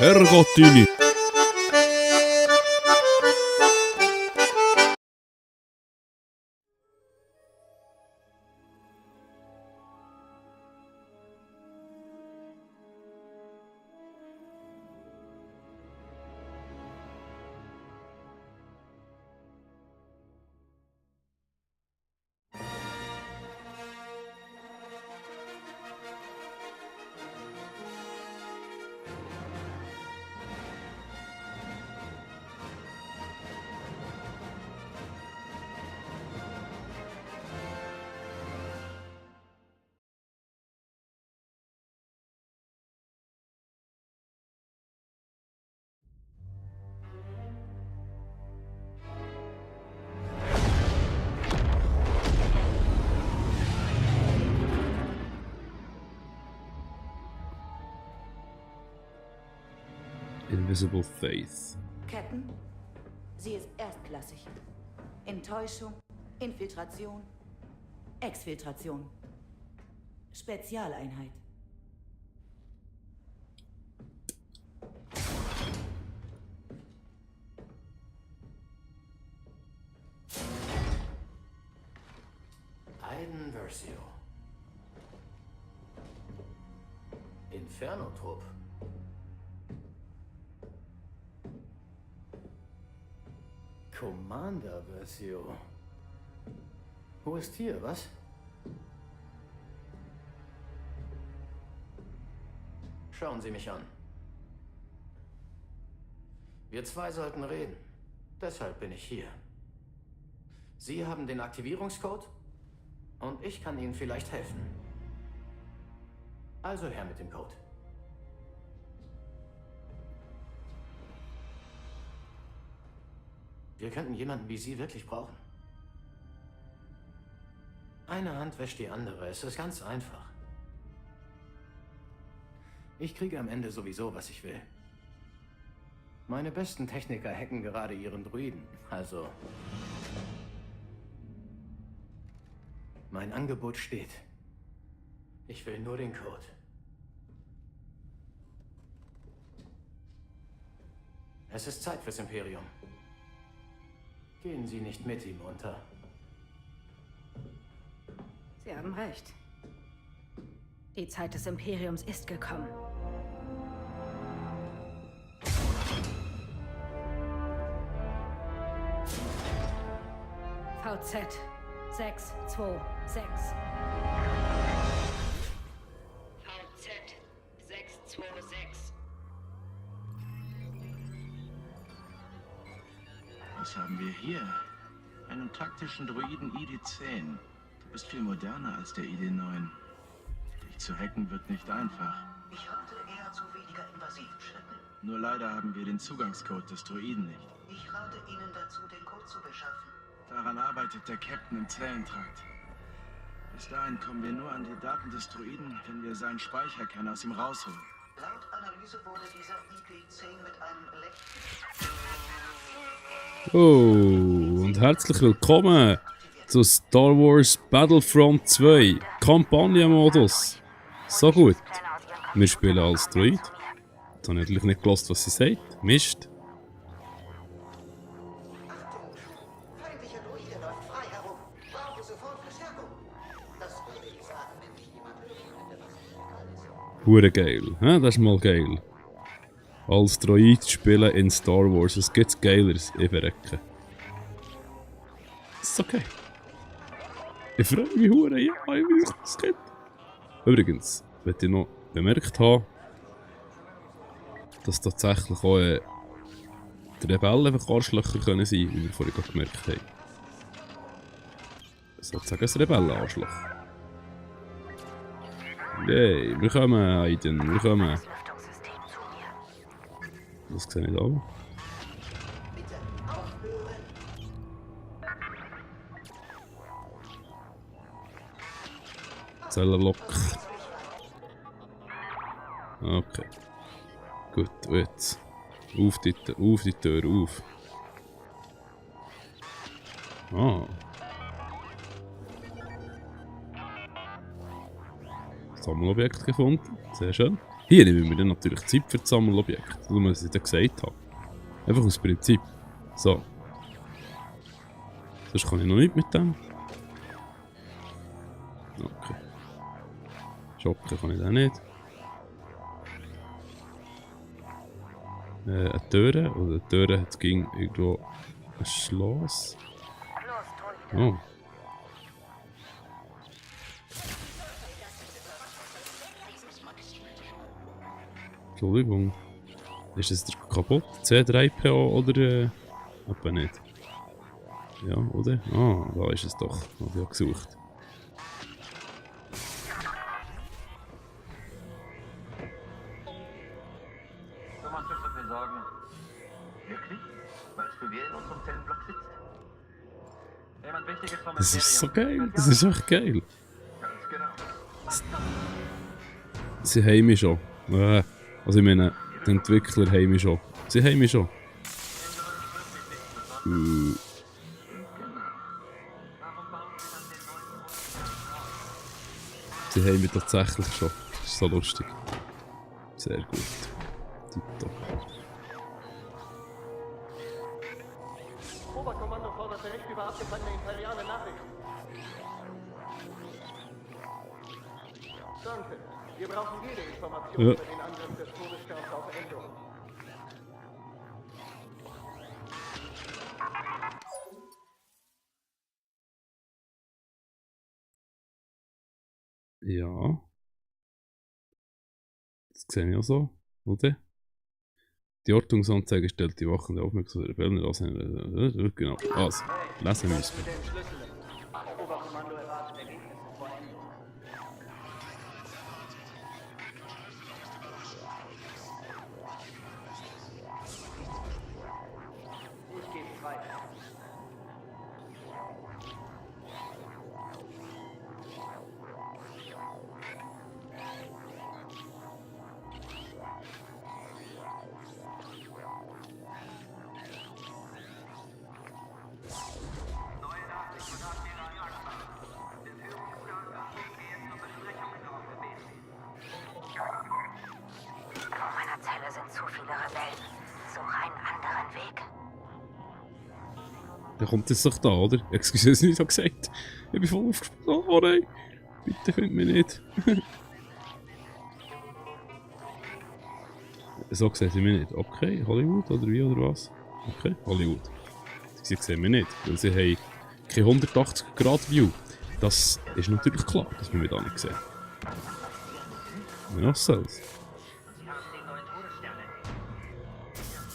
Herrgottini! Invisible Faith. Captain, sie ist erstklassig. Enttäuschung, Infiltration, Exfiltration. Spezialeinheit. Aiden Versio. Inferno-Trupp. Commander Versio. Wo ist hier, was? Schauen Sie mich an. Wir zwei sollten reden. Deshalb bin ich hier. Sie haben den Aktivierungscode und ich kann Ihnen vielleicht helfen. Also her mit dem Code. Wir könnten jemanden wie Sie wirklich brauchen. Eine Hand wäscht die andere. Es ist ganz einfach. Ich kriege am Ende sowieso, was ich will. Meine besten Techniker hacken gerade ihren Druiden. Also... Mein Angebot steht. Ich will nur den Code. Es ist Zeit fürs Imperium. Gehen Sie nicht mit ihm unter. Sie haben recht. Die Zeit des Imperiums ist gekommen. VZ 626. VZ 626. Was haben wir hier? Einen taktischen Droiden ID-10. Du bist viel moderner als der ID-9. Dich zu hacken wird nicht einfach. Ich rate eher zu weniger invasiven Schritten. Nur leider haben wir den Zugangscode des Droiden nicht. Ich rate Ihnen dazu, den Code zu beschaffen. Daran arbeitet der Captain im Zellentrakt. Bis dahin kommen wir nur an die Daten des Droiden, wenn wir seinen Speicherkern aus ihm rausholen. Laut Analyse wurde dieser ID-10 mit einem Oh, und herzlich willkommen zu Star Wars Battlefront 2 Kampagnenmodus. So gut. Wir spielen als Droid. Jetzt habe ich natürlich nicht gehört, was sie sagt. Mist. feindlicher Droide läuft frei herum. Brauche sofort Verstärkung. Das würde ich sagen, wenn mich jemand hören könnte, was Hure geil. Das ist mal geil. Als Droid spielen in Star Wars. Es gibt Geileres. Ich verrecke. Ist okay. Ich freue mich hure. Ja, ich weiß, was es geht. Übrigens, möchte ich noch bemerkt haben, dass tatsächlich auch die Rebellen einfach Arschlöcher können sein, wie wir vorhin gerade gemerkt haben. Sozusagen ein Rebellenarschloch. Yay, wir kommen, Aiden, wir kommen. Das sehe ich auch. Zellenlock. Okay. Gut, jetzt. Auf die Tür, auf. Ah. Sammelobjekt gefunden. Sehr schön. Hier nehmen wir dann natürlich Zeit für das Sammelobjekt, was ich da gesagt habe. Einfach aus Prinzip. So. Sonst kann ich noch nicht mit dem. Okay. Schocken kann ich auch nicht. Eine Tür, oder eine Tür hat ging irgendwo ein Schloss. Oh. Entschuldigung. Ist das kaputt? C3PO oder etwa nicht? Ja, oder? Ah, da ist es doch. Habe ich ja gesucht. Kümmern sich dafür sorgen. Wirklich? Weil es für wer in unserem Zellenblock sitzt? Jemand Wichtiges vom Das ist so geil. Das ist echt geil. Ganz genau. Sie haben mich schon. Also ich meine, die Entwickler haben mich schon. Sie haben mich schon. Sie haben mich tatsächlich schon. Das ist so lustig. Sehr gut. Tipptopp. Oberkommando fordert Bericht über abgefangene imperiale Nachrichten. Danke. Wir brauchen jede Information über den Angriff des Todessterns auf Endor. Ja. Das sehen wir auch so, oder? Die Ortungsanzeige stellt die wachende Aufmerksamkeit der Rebellen aus. Genau. Also, lesen wir es. Mit den Schlüsseln. Oberkommando erwartet Ergebnisse vor Endor. Ich gebe frei. Vor meiner Zelle sind zu viele Rebellen. Suche einen anderen Weg. Dann kommt es doch da, oder? Excuse, was ich nicht gesagt. Ich bin voll aufgesprungen. Oh nein. Bitte könnt mich nicht. So sehen sie mich nicht. Okay, Hollywood oder wie oder was? Okay, Hollywood. Sie sehen mich nicht, weil sie haben kein 180-Grad-View. Das ist natürlich klar, dass man mich da nicht sieht. Was soll's?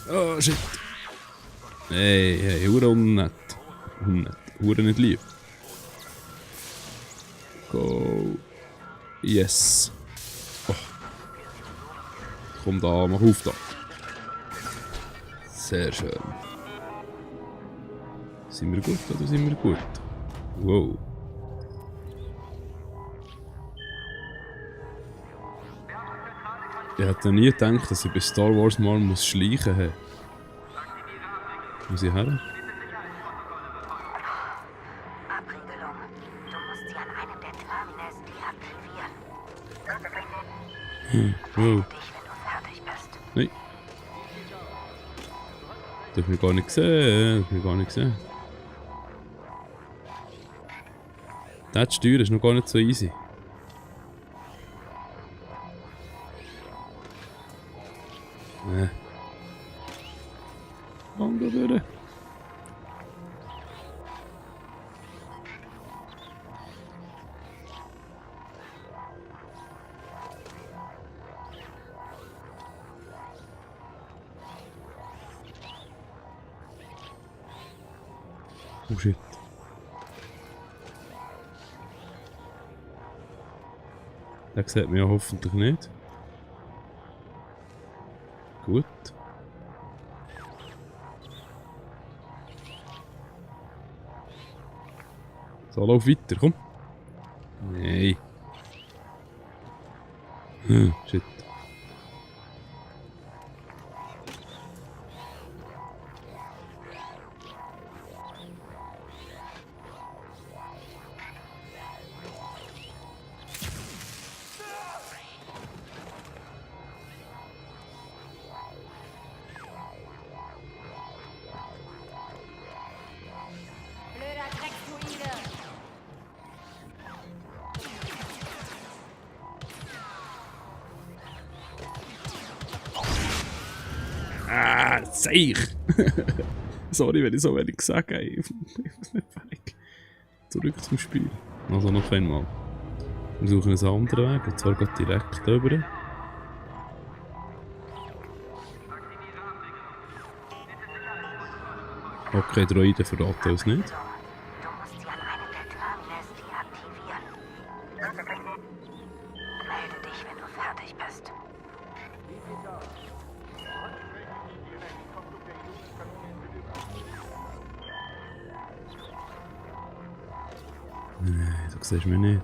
Oh shit. Hey, hey, hure unnett. Unnett. Hure nicht lieb. Go. Yes. Oh. Komm da, mach auf da. Sehr schön. Sind wir gut oder sind wir gut? Wow. Ich hätte nie gedacht, dass ich bei Star Wars mal schleichen muss. Muss ich her? Abriegelung. Du musst sie an einem der Terminals deaktivieren. Wow. Dich, wenn du fertig bist. Nein. Das hab ich gar nicht gesehen. Das hab ich gar nicht gesehen. Das Steuer ist noch gar nicht so easy. Lang da durch. Oh shit. Der sieht mich ja hoffentlich nicht. Gut. So, lauf weiter, komm. Nein. Shit. Seich! Sorry, wenn ich so wenig sage, ey. Ich muss nicht fähig. Zurück zum Spiel. Also noch einmal. Wir suchen einen anderen Weg, und zwar geht direkt rüber. Okay, Droiden verraten uns nicht. Du musst sie an einem der Terminals deaktivieren. Melde dich, wenn du fertig bist. Nein, du siehst mich nicht.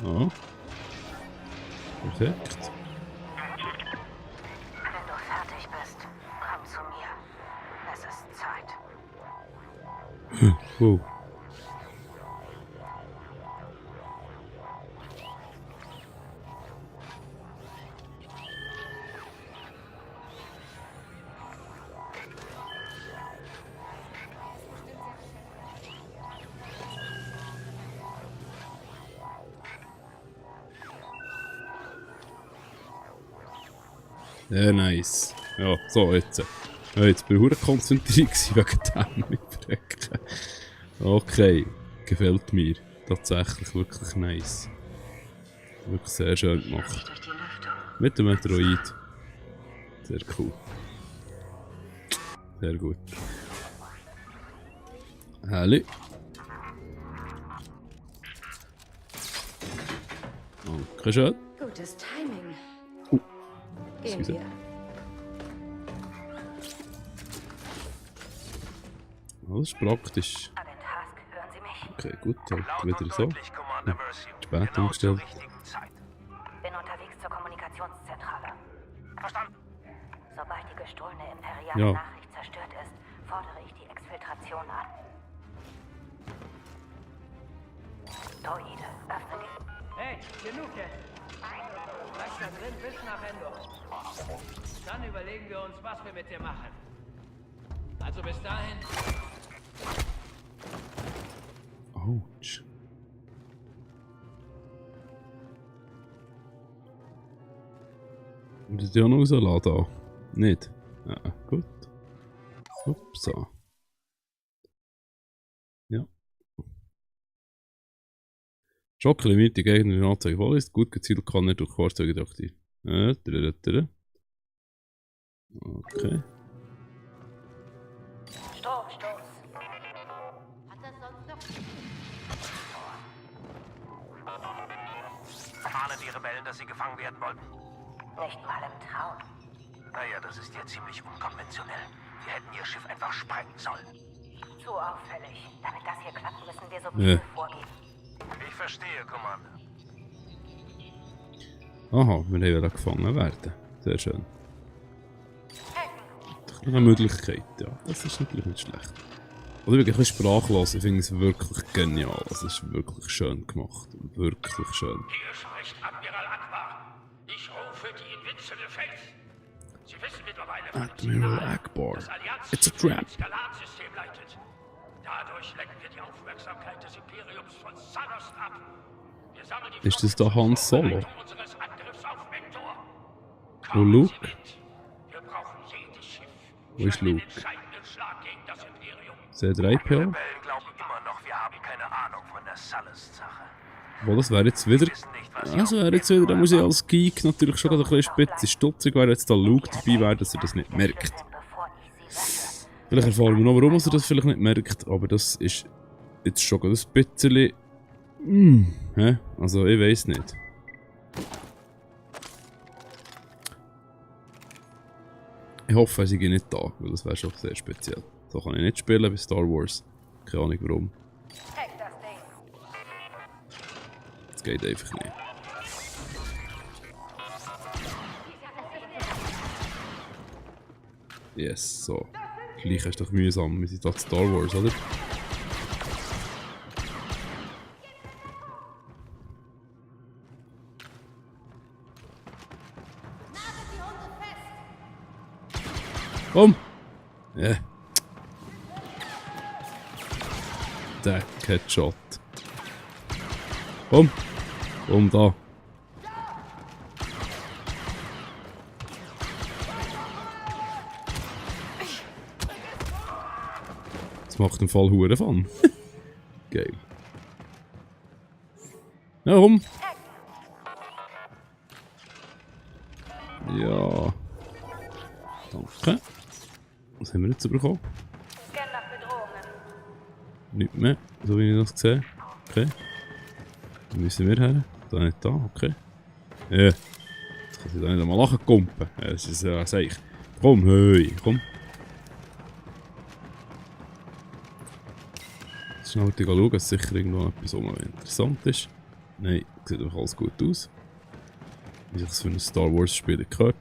Oh. Perfekt. Wenn du fertig bist, komm zu mir. Es ist Zeit. Wow. Ja, nice. Ja, so jetzt. Ja, jetzt bin ich konzentriert wegen dem Mitbrechen. Okay, gefällt mir. Tatsächlich wirklich nice. Wirklich sehr schön gemacht. Mit dem Metroid. Sehr cool. Sehr gut. Hallo. Danke schön. Gutes Timing. Gehen Excuse. wir. Alles praktisch. An den Task, hören Sie mich? Okay, gut, halt wieder so. Spät Genau umgestellt. Bin unterwegs zur Kommunikationszentrale. Verstanden. Sobald die gestohlene imperiale Ja. Nachricht zerstört ist, fordere ich die Exfiltration an. Droide, öffne die... Hey, genug jetzt! Bleib da drin bis nach Endor. Dann überlegen wir uns, was wir mit dir machen. Also bis dahin... Autsch. Und das ja noch rauslassen da. Nicht? Ja, gut. Upsa. Ja. Schocklimit, die gegnerische Anzeige voll ist. Gut gezielt kann er durch Fahrzeuge durch. Okay. Stromstoß. Warnen die Rebellen, dass sie gefangen werden wollten? Nicht mal im Traum. Naja, das ist ja ziemlich unkonventionell. Wir hätten ihr Schiff einfach sprengen sollen. Zu auffällig. Damit das hier klappt, müssen wir so viel vorgeben. Ich verstehe, Commander. Aha, wir wollen gefangen werden. Sehr schön. Doch eine Möglichkeit, ja. Das ist natürlich nicht schlecht. Oder wirklich ein bisschen sprachlos. Ich finde es wirklich genial. Es ist wirklich schön gemacht. Wirklich schön. Hier spricht Admiral Akbar. Ich rufe die Invincible Faith. Sie wissen mittlerweile, Admiral Akbar. It's a trap. Skalansystem leitet. Dadurch lenken wir die Aufmerksamkeit des Imperiums von Sanost ab. Wir sammeln die Ist das da Han Solo? unseres Angriffs auf Endor. Wo Luke? Wir brauchen jedes Schiff. Wo ist Luke? Entscheidenden Schlag gegen das Imperium. C3PO? Rebellen glauben immer noch, wir haben keine Ahnung von der Sullust-Sache. Wo das wäre jetzt wieder. Also wäre jetzt wieder, da muss ich als Geek natürlich schon ein bisschen spitze stutzig, wäre jetzt da Luke dabei wäre, dass er das nicht merkt. Vielleicht erfahren wir noch, warum er das vielleicht nicht merkt, aber das ist jetzt schon ein bisschen. Hä? Also ich weiß nicht. Ich hoffe, sie gehen nicht da, weil das wäre schon sehr speziell. So kann ich nicht spielen bei Star Wars. Keine Ahnung warum. Das geht einfach nicht. Yes, so. Gleich ist doch mühsam. Wir sind da Star Wars, oder? Komm! Ja. Der Headshot. Komm. Komm da. Das macht im Fall Huren Fun. Geil. Ja, komm. Ja. Danke. Was haben wir jetzt bekommen? Nicht mehr, so wie ich das sehe. Okay. Dann müssen wir her. Da nicht da, okay. Ja. Jetzt kann ich da nicht einmal lachen kumpen. Ja, das ist ja sicher. Komm, hey, komm. Schnell schauen, dass sicher irgendwo etwas interessant ist. Nein, sieht einfach alles gut aus. Wie sich das für ein Star Wars Spiel gehört.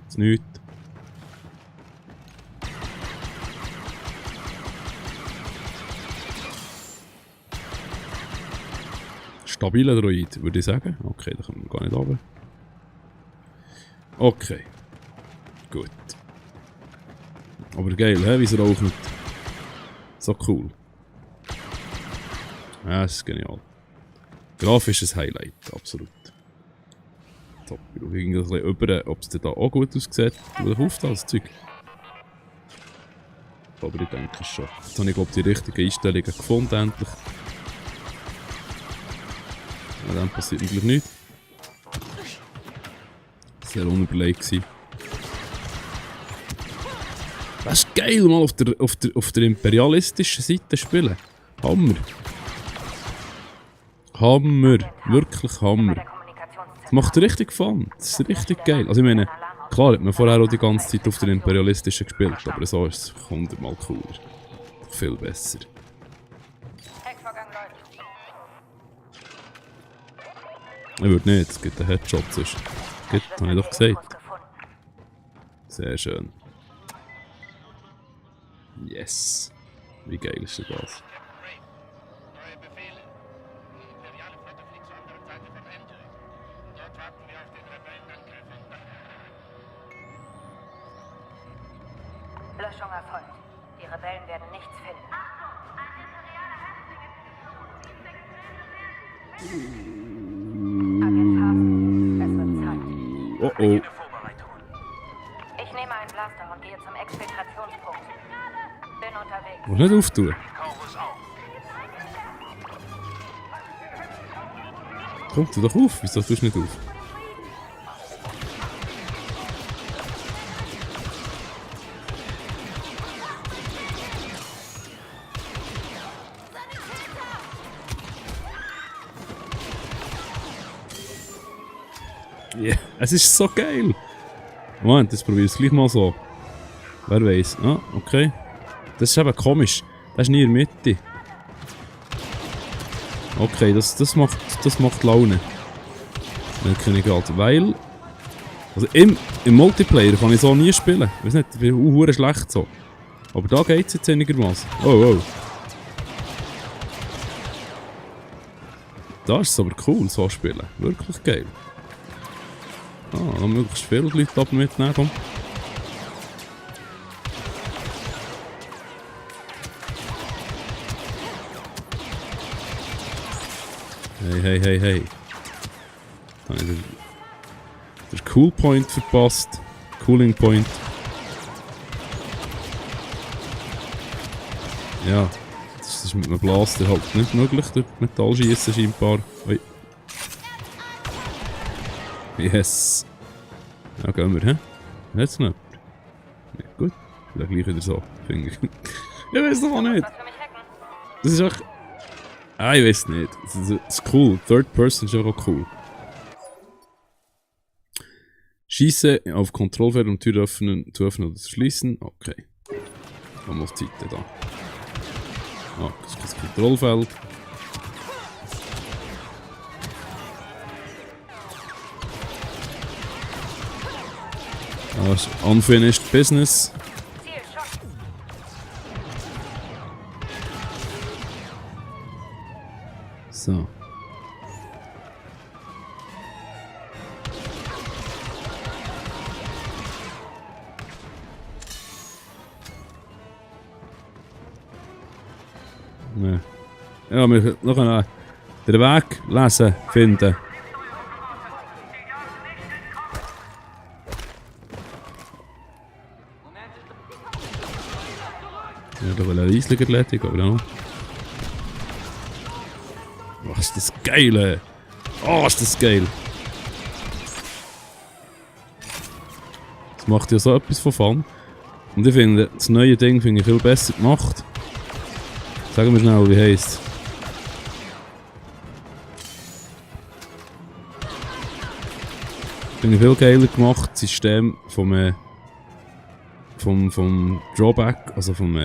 Jetzt nichts. Stabiler Droid, würde ich sagen. Okay, da kommen wir gar nicht runter. Okay. Gut. Aber geil, hä? Wieso auch nicht? So cool. Ja, das ist genial. Grafisches Highlight, absolut. Top. Ich schaue irgendwie ein bisschen über, ob es da auch gut aussieht. Oder kauft das Zeug? Aber ich denke schon. Jetzt habe ich, glaube ich, die richtigen Einstellungen gefunden, endlich. Ja, dann passiert natürlich nichts. Sehr unüberlegt gewesen. Das ist geil, mal auf der imperialistischen Seite spielen. Hammer. Hammer. Wirklich Hammer. Das macht richtig Fun. Das ist richtig geil. Also ich meine, klar hat man vorher auch die ganze Zeit auf der imperialistischen gespielt, aber so ist es 100-mal cooler. Viel besser. Ich würde nicht, es gibt einen Headshot sonst. Gibt, habe ich doch gesagt. Sehr schön. Yes. Wie geil ist denn das? Löschung erfolgt. Die Rebellen werden nichts finden. Oh oh. Ich nehme einen Blaster und gehe zum Exfiltrationspunkt. Bin unterwegs. Muss nicht auftun. Komm, tu doch auf. Wieso tust du nicht auf? Ja, yeah. Es ist so geil! Moment, jetzt probier es gleich mal so. Wer weiß? Ah, okay. Das ist eben komisch. Das ist nie in der Mitte. Okay, das macht Laune. Merke ich gerade. Weil. Also im Multiplayer kann ich so nie spielen. Ich weiß nicht, ich bin verdammt schlecht so. Aber da geht es jetzt einigermaßen. Oh, oh. Da ist es aber cool, so spielen. Wirklich geil. Ah, dann möglichst viele Leute ab mitnehmen, komm. Hey. Da habe ich den Cool Point verpasst. Cooling Point. Ja, das ist mit einem Blaster halt nicht möglich, durch Metall schießen scheinbar. Oi. Yes. Ja, gehen wir, hä? Jetzt noch jemand? Ja, gut. Vielleicht gleich wieder so. Finde ich. Ich weiß noch nicht. Das ist auch. Ah, ich weiß nicht. Das ist cool. Third Person ist auch cool. Schieße auf Kontrollfeld, um Tür zu öffnen oder zu schließen. Okay. Haben wir auf die Seite da. Ah, das ist das Kontrollfeld. Das ist unfinished business. So. Ne, Ja, wir können noch den Weg lesen, finden. Ja, da will ein Riesliger erledigen, aber ja. Oh, ist das geil, ey. Oh, ist das geil. Das macht ja so etwas von Fun. Und ich finde, das neue Ding finde ich viel besser gemacht. Sagen wir schnell, wie heisst es? Finde ich viel geiler gemacht, das System vom Drawback, also von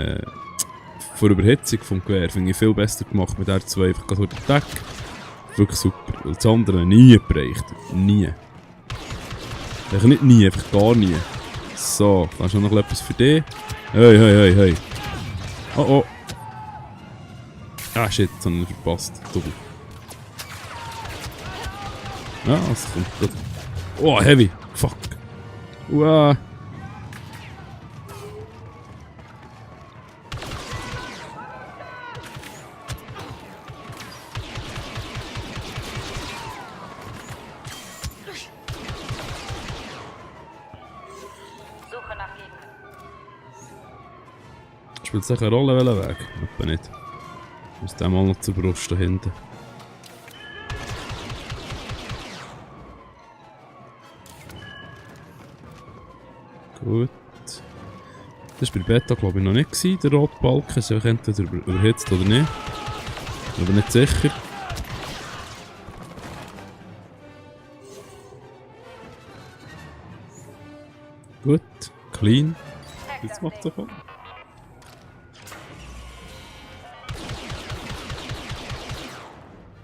Überhitzung vom Gewehr, finde ich viel besser gemacht mit R2, einfach gerade durch den Deck. Wirklich super. Weil das andere nie bereicht. Nie. Einfach nicht nie, einfach gar nie. So, kannst du noch etwas für dich? Hey, hey, hey, hey. Oh oh. Ah shit, das habe ich verpasst. Doppel. Ja, das kommt gut. Oh, heavy. Fuck. Uah. Spielt sicher eine Rolle, welcher Weg? Etwa nicht. Ich muss den mal noch zur Brust da hinten. Gut. Das war bei Beta, glaube ich, noch nicht gewesen, der rote Balken. Es ist entweder überhitzt oder nicht. Aber nicht sicher. Gut, clean. Jetzt macht es auch.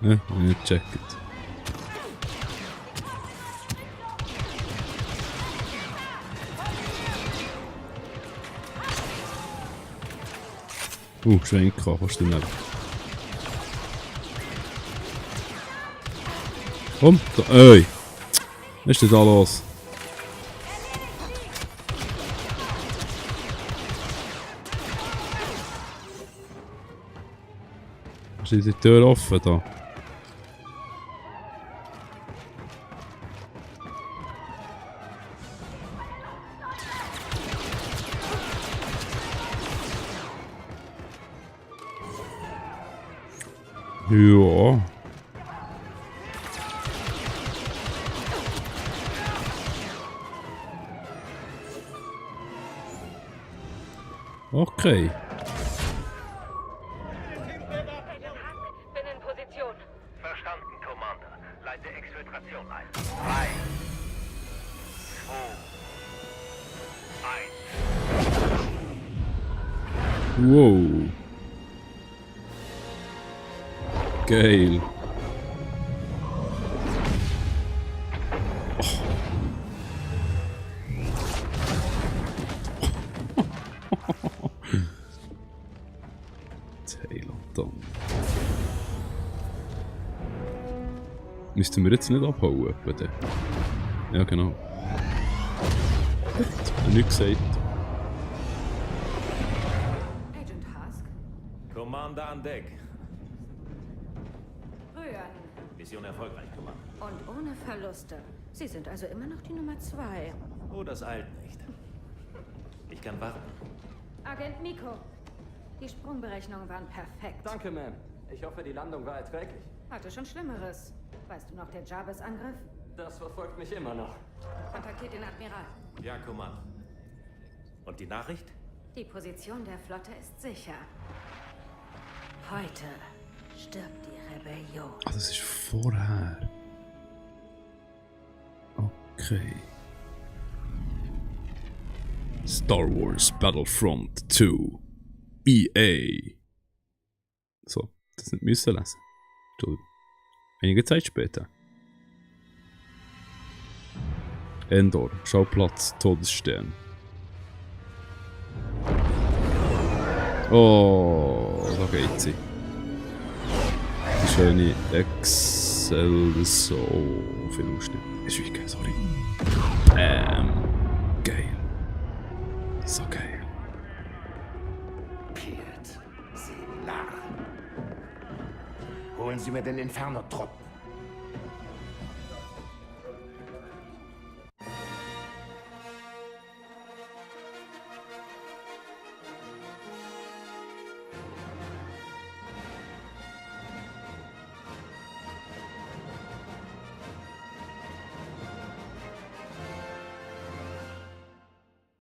Ne, hab ich nicht gecheckt. Schwenken, kannst du nicht. Komm, da, ey! Was ist denn da los? Ist die Tür offen da? Ja. Okay. Bin in Position. Verstanden, Commander. Leite Exfiltration ein. 3, 2, 1. Wow. Geil. Tail und dann. Müssten wir jetzt nicht abhauen, bitte? Ja, genau. Hat nichts gesagt. Agent Hask? Commander an Deck. Rühren. Mission erfolgreich, Commander. Und ohne Verluste. Sie sind also immer noch die Nummer 2. Oh, das eilt nicht. Ich kann warten. Agent Miko. Die Sprungberechnungen waren perfekt. Danke, Ma'am. Ich hoffe, die Landung war erträglich. Hatte schon Schlimmeres. Weißt du noch der Jarvis-Angriff? Das verfolgt mich immer noch. Kontaktiert den Admiral. Ja, Commander. Und die Nachricht? Die Position der Flotte ist sicher. Heute stirbt die Rebellion. Ah, das ist vorher. Okay. Star Wars Battlefront 2. EA. So, das nicht müssen lesen. Entschuldigung. Einige Zeit später. Endor, Schauplatz, Todesstern. Oh, da geht sie. Die schöne Excel, so viel Ausschnitt. Ist wirklich geil, sorry. Geil. So geil. Piet, sieh nach. Holen Sie mir den Inferno-Trupp.